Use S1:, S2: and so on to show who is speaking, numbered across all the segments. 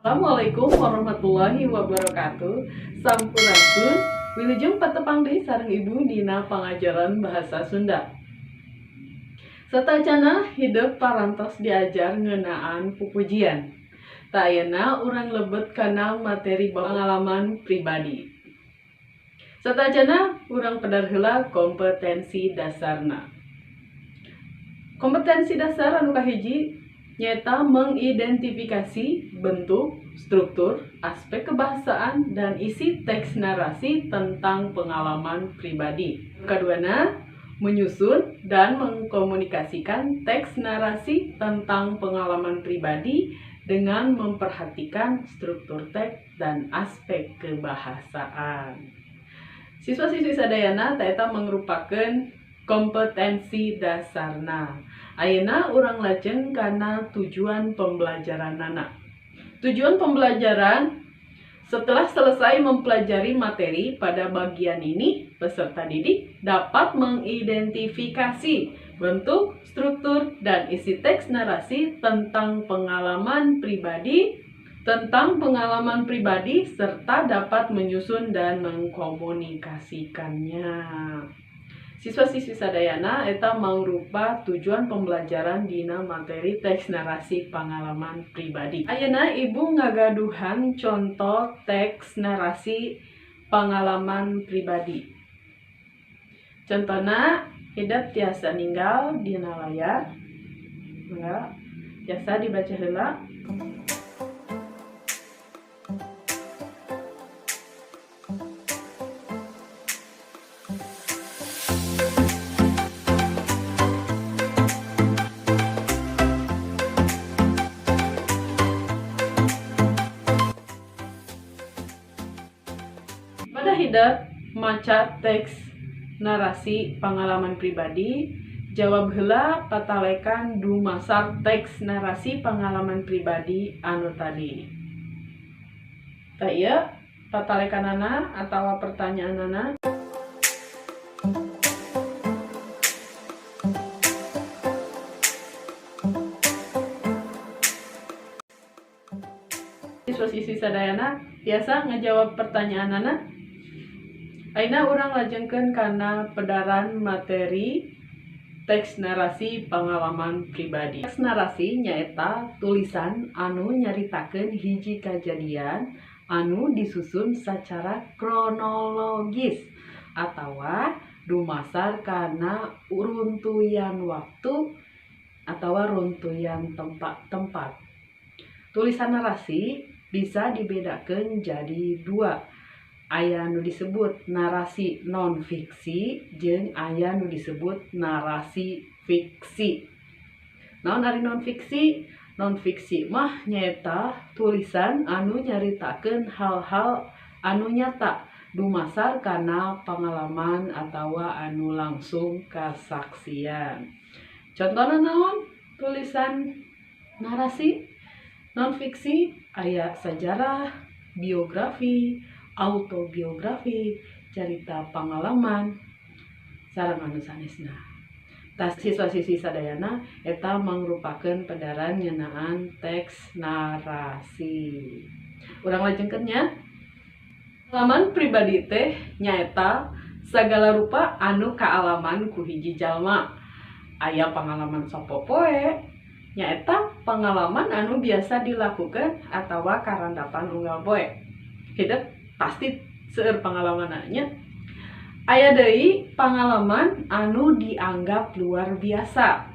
S1: Assalamualaikum warahmatullahi wabarakatuh. Sampurasun, wilujeng patepang deui sareng Ibu dina pangajaran bahasa Sunda. Satacana hidep parantos diajar ngeunaan pupujian. Tah, ayeuna urang lebet kana materi pengalaman pribadi. Satacana urang pedar heula kompetensi dasarna. Kompetensi dasar anu kahiji nyaeta mengidentifikasi bentuk, struktur, aspek kebahasaan, dan isi teks narasi tentang pengalaman pribadi. Keduana, menyusun dan mengkomunikasikan teks narasi tentang pengalaman pribadi dengan memperhatikan struktur teks dan aspek kebahasaan. Siswa-siswi sadayana, eta merupakan kompetensi dasarna. Ayeuna urang lajeng kana tujuan pembelajaranana. Tujuan pembelajaran: setelah selesai mempelajari materi pada bagian ini, peserta didik dapat mengidentifikasi bentuk, struktur, dan isi teks narasi tentang pengalaman pribadi serta dapat menyusun dan mengkomunikasikannya. Siswa-siswi sadayana, eta mangrupa tujuan pembelajaran dina materi teks narasi pengalaman pribadi. Ayeuna Ibu ngagaduhan contoh teks narasi pengalaman pribadi. Contohna, hidep tiasa ninggal dina layar. Enggak, tiasa dibaca heula. Pada hidep maca teks narasi pengalaman pribadi, jawab heula patalekan dumasar teks narasi pengalaman pribadi anu tadi. Tah, ieu patalekanana atawa pertanyaanana. Siswa-siswi sadayana tiasa ngajawab pertanyaanana. Ayeuna urang lajengkeun kana pedaran materi teks narasi pengalaman pribadi. Teks narasi nyaeta tulisan anu nyaritakeun hiji kajadian anu disusun secara kronologis atawa dumasar kana runtuyan waktu atau runtuyan tempat-tempat. Tulisan narasi bisa dibedakan jadi dua. Aya nu disebut narasi non fiksi jeung aya nu disebut narasi fiksi. Naon ari non fiksi? Non fiksi mah nyaeta tulisan anu nyaritakeun hal-hal anu nyata dumasar kana pengalaman atawa anu langsung kasaksian. Contohna naon? Tulisan narasi non fiksi aya sejarah, biografi, autobiografi, cerita pengalaman, sareng anu sanesna. Tah, siswa-siswi sadayana, eta mangrupakeun pedaran ngeunaan teks narasi. Urang lajengkeun nya. Pengalaman pribadi teh nyaeta sagala rupa anu kaalaman ku hiji jalma. Aya pengalaman sapopoe, nyaeta pengalaman anu biasa dilakukan atawa karandapan unggal poe. Hidep pasti seueur pengalamanna. Aya deui pengalaman anu dianggap luar biasa.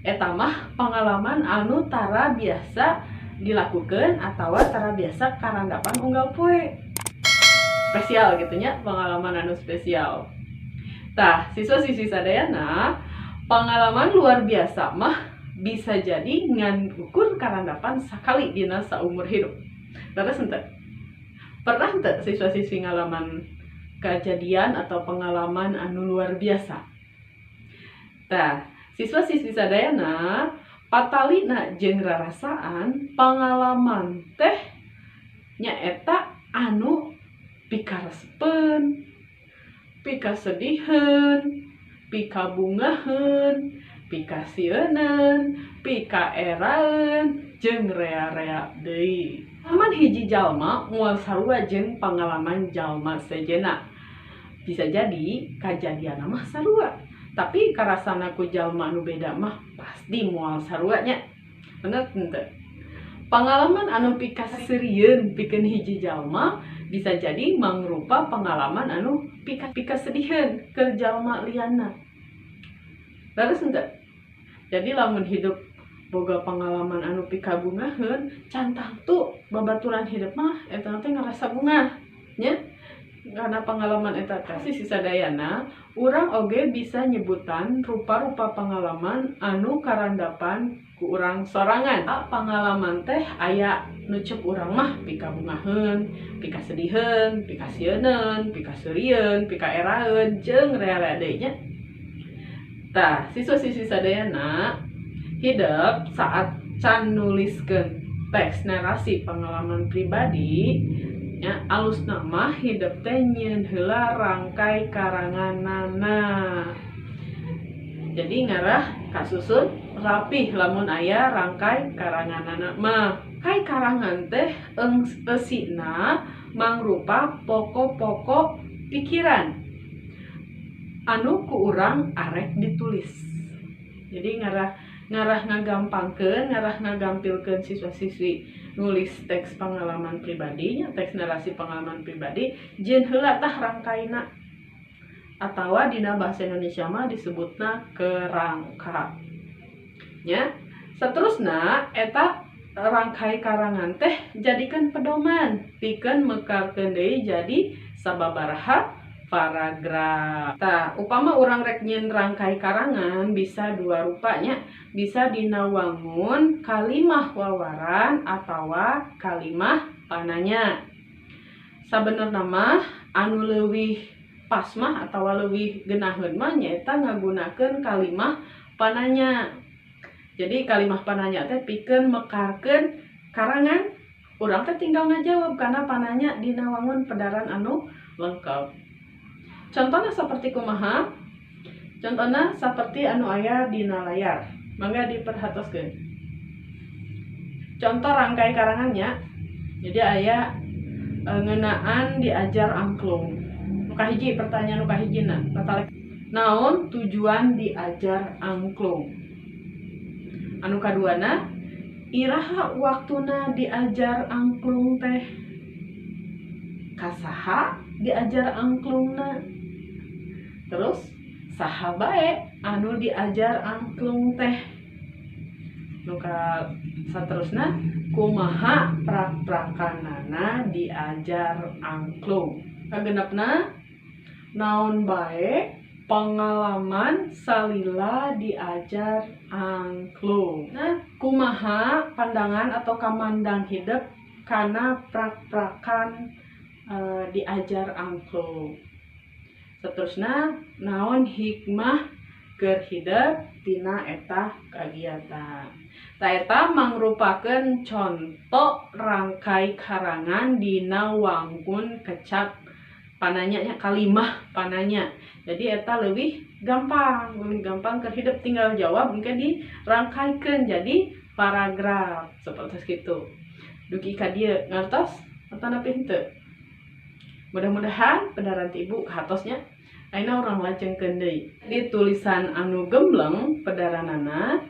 S1: Eta mah pengalaman anu tara biasa dilakukan atau tara biasa karandapan unggal poe. Spesial gitu nya, pengalaman anu spesial. Tah, siswa-siswi sadayana, pengalaman luar biasa mah bisa jadi ngan ukur karandapan sakali dina saumur hidup. Terus henteu? Pernah henteu siswa-siswi ngalaman kejadian atau pengalaman anu luar biasa? Tah, siswa-siswi sadayana, patalina jeung rarasaan, pengalaman teh nyaeta anu pikaresepeun, pikasediheun, pikabungaheun, Pikasieuneun, pikaeraeun, jeung rea-rea deui. Pangalaman hiji jalma moal sarua jeung pangalaman jalma sejenna. Bisa jadi kajadianna mah sarua, tapi karasana ku jalma anu beda mah pasti moal sarua nya. Bener henteu? Pangalaman anu pikaseurieun pikeun hiji jalma bisa jadi mangrupa pangalaman anu pikasediheun keur jalma lianna. Leres henteu? Jadi lamun hidup boga pangalaman anu pikabungaheun, can tangtu babaturan hidup mah eta teh ngarasa bungah nya karena pangalaman eta teh. Sisi sadayana urang oge bisa nyebutan rupa-rupa pangalaman anu karandapan ku urang sorangan. Pangalaman teh aya nu cek urang mah pikabungaheun, pikasediheun, pikasieuneun, pikaseurieun, pikaeraeun, jeung rea-rea deui nya. Tah, siswa-siswi sadayana, hidep saat can nuliskeun teks narasi pengalaman pribadi nya, alusna mah hidep teh nyieun heula rangkai karanganana. Jadi ngarah kasusun rapih lamun aya rangkai karanganana mah. Rangkai karangan teh eusina mangrupa pokok-pokok pikiran anu ku urang arek ditulis. Jadi ngarah ngarah ngagampangkeun, ngarah ngagampilkeun siswa-siswi nulis teks pengalaman pribadinya, teks narasi pengalaman pribadi, jieun heula tah rangkaina. Atawa dina bahasa Indonesia mah disebutna kerangka. Nya, saterusna eta rangkai karangan teh jadikan pedoman pikeun mekarkeun deui jadi sababaraha paragraf. Tah, upama urang rek nyieun rangkai karangan bisa dua rupanya, bisa dina wangun kalimah wawaran atawa kalimah pananya. Sabenerna mah anu leuwih pas mah atawa leuwih geunaheun mah nyaeta ngagunakeun kalimah pananya. Jadi kalimah pananya teh pikeun mekarkeun karangan, urang teh tinggal ngajawab karena pananya dina wangun pedaran anu lengkap. Contohnya seperti kumaha? Contohnya seperti anu aya dina layar. Mangga diperhatoskeun. Contoh rangkai karangannya. Jadi aya ngeunaan diajar angklung. Nu kahiji, pertanyaan nu kahijina, batalek. Naon tujuan diajar angklung? Anu kaduana, iraha waktuna diajar angklung teh? Kasaha diajar angklungna? Terus saha bae anu diajar angklung teh? Nu ka saterusna, kumaha prak-prakanana diajar angklung? Kagenepna, naon bae pengalaman salila diajar angklung? Nah, kumaha pandangan atau kamandang hidup kana prak-prakan diajar angklung? Seterusnya, naon hikmah keur hidep tina eta kagiatan? Tah, eta mangrupakeun contoh rangkai karangan dina wangun kecap pananya nya, kalimah pananya. Jadi eta lebih gampang keur hidep, tinggal jawab mungkin dirangkaikeun jadi paragraf seperti itu. Dugi ka dieu ngartos atanapi henteu? Mudah-mudahan pedaran ti ibu kahatos nya. Ayeuna urang lajengkeun deui. Di tulisan anu gembleng pedaranana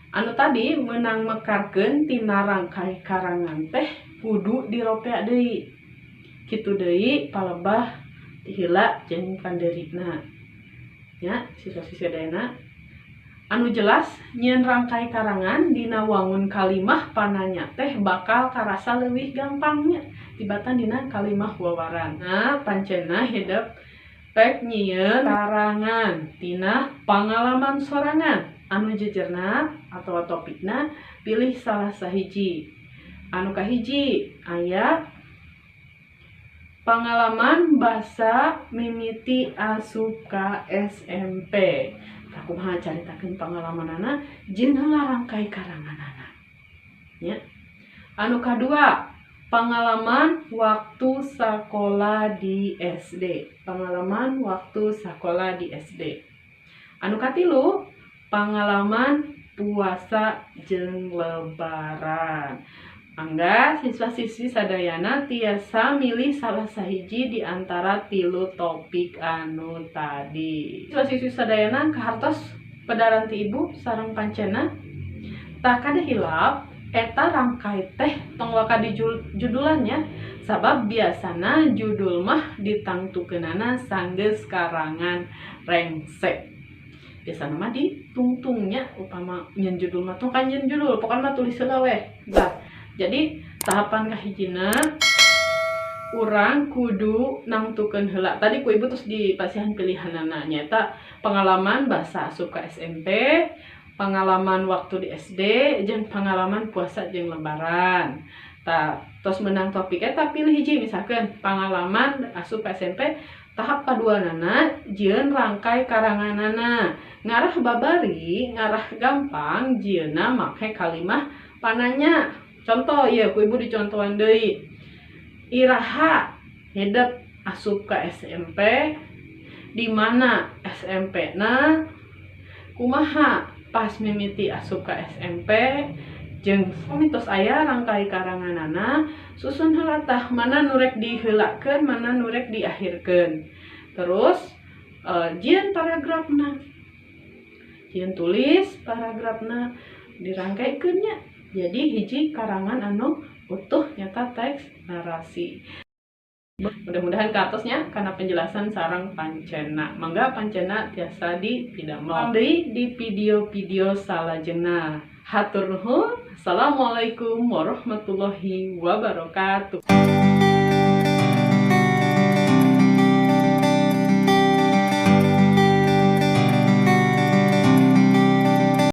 S1: anu tadi meunang mekarkeun tina rangkai karangan teh kudu diropea deui. Kitu deui palebah ti heula jeung pandeurina. Nya, siswa-siswi sadayana. Anu jelas nyieun rangkai karangan dina wangun kalimah pananya teh bakal karasa leuwih gampangnya tibatan dina kalimah wawaran. Nah, pancena hidep pek nyieun karangan tina pangalaman sorangan anu jejerna atau topikna pilih salah sahiji. Anu kahiji aya pengalaman basa mimiti asup ka SMP. Tah, kumaha caritakeun pengalamanana, jieun heula rangkai karanganana. Nya. Anu kadua, pengalaman waktu sekolah di SD. Pengalaman waktu sekolah di SD. Anu katilu, Pengalaman puasa jeung lebaran. Mangga siswa-siswi sadayana tiasa milih salah sahiji di antara tilu topik anu tadi. Siswa-siswi sadayana, kahartos pedaran ti ibu sareng pancena? Tah, kade hilap eta rangkai teh tong waka di judulannya, sabab biasana judul mah ditangtukeunana sanggeus karangan rengse. Biasana mah ditungtungnya. Upama nyen judul mah tong kan nyen judul, pokoknya mah tulis heula weh. Bah, jadi tahapan kahijina urang kudu nangtukeun heula. Tadi ku ibu terus dipasihan pilihanana, nyaeta pengalaman basa asup ka SMP, pengalaman waktu di SD, jeung pengalaman puasa jeung lebaran. Tah, tos menang topik eta, pilih hiji, misalkan pengalaman asup ka SMP. Tahap kaduanana, jieun rangkai karanganana ngarah babari, ngarah gampang jieunna make kalimah pananya. Contoh ya, ku ibu dicontohan deui: iraha hidep asup ke SMP, di mana SMP na, kumaha pas mimiti asup ke SMP, jeung tos aya rangkai karanganana, susun heula tah mana nu rek diheulakeun, mana nu rek diakhirkeun. Terus jieun paragrafna, jieun tulis paragrafna, dirangkaikeun nya jadi hiji karangan anu utuh, nyaeta teks narasi. Mudah-mudahan kahartos nya kana penjelasan sareng pancena. Mangga pancena tiasa di pidamel deui di video-video salajengna. Hatur nuhun. Assalamualaikum warahmatullahi wabarakatuh.